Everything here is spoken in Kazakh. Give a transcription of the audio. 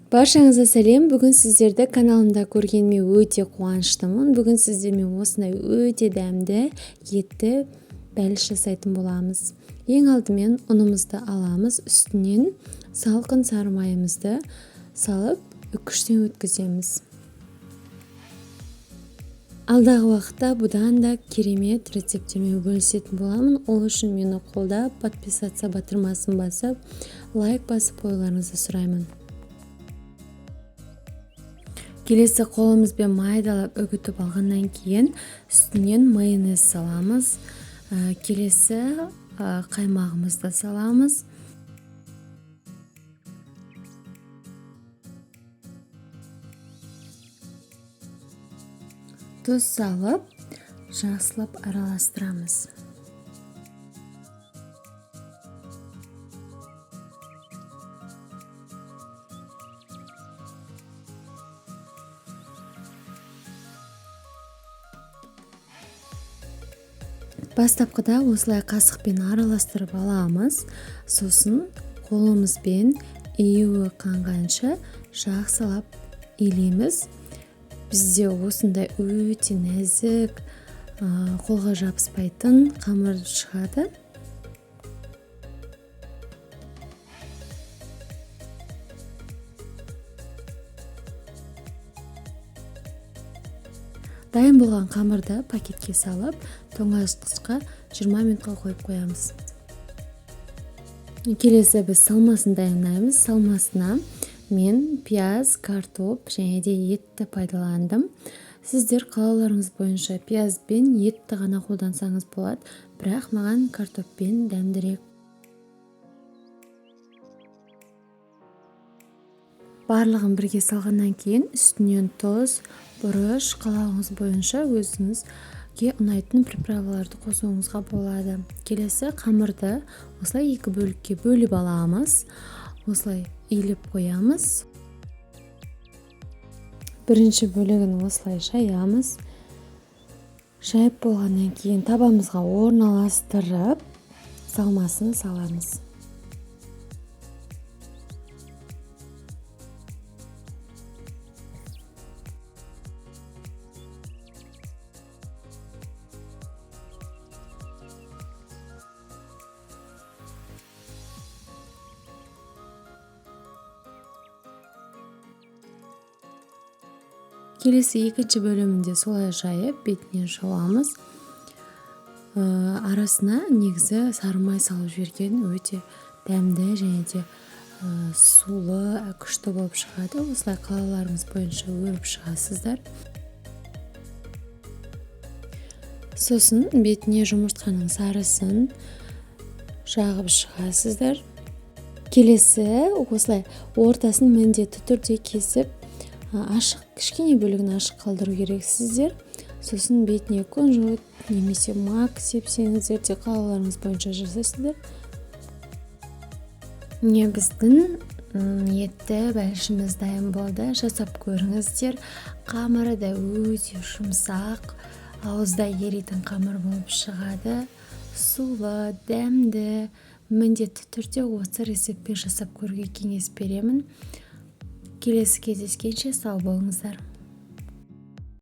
Баршаңызға сәлем. Бүгін сіздерді каналымда көргеніме өте қуаныштымын. Бүгін сіздермен осындай өте дәмді етті бәліш жасайтын боламыз. Ең алдымен ұнымызды аламыз, үстінен салқын сары майымызды салып үкіштен өткіземіз. Алдағы уақытта бұдан да керемет рецепттермен бөлісетін боламын. Ол үшін мені қолдап, подписаться батырмасын басып, лайк басып қоюларыңызды сұраймын. Келесі қолымызбен майдалап үгітіп алғаннан кейін үстінен майонез саламыз. Келесі қаймағымызды саламыз. Тұз салып, жақсылап араластырамыз. Бастапқыда осылай қасықпен араластырып аламыз, сосын қолымызбен июі қанғанша жақсылап илейміз. Бізде осындай өте нәзік, қолға жабыспайтын қамыр шығады. Дайын болған қамырды пакетке салып, тоңазытқышқа 20 минутқа қойып қоямыз. Келесі біз салмасын дайындаймыз. Салмасына мен пияз, картоп және де етті пайдаландым. Сіздер қалауларыңыз бойынша пияз бен етті ғана қолдансаңыз болады, бірақ маған картоппен дәмдірек. Барлығын бірге салғаннан кейін үстінен тұз, бұрыш, қалауыңыз бойынша өзіңізге ұнайтын приправаларды қосуыңызға болады. Келесі қамырды осылай екі бөлікке бөліп аламыз. Осылай илеп қоямыз. Бірінші бөлігін осылай жаямыз. Жайып болғаннан кейін табамызға орналастырып, салмасын саламыз. Келесі екінші бөлімінде солай жайып, бетінен жауамыз. Арасына негізі сары май салып жіберген өте дәмді және де сулы, күшті болып шығады. Осылай қалауларыңыз бойынша өріп шығасыздар. Сосын бетіне жұмыртқаның сарысын жағып шығасыздар. Келесі осылай ортасын міндетті түрде кесіп, ашық, кішкене бөлігін ашық қалдыру керексіздер. Сосын бетіне кунжут немесе мак сепсеңіздер де қалауларыңыз бойынша жасайсыздар. Міне біздің етті бәлішіміз дайын болды. Жасап көріңіздер. Қамыры да өте жұмсақ, ауызда еритін қамыр болып шығады. Сулы, дәмді. Міндетті түрде осы рецептпен жасап көруге кеңес беремін. Келесі кездескенше сау болыңыздар.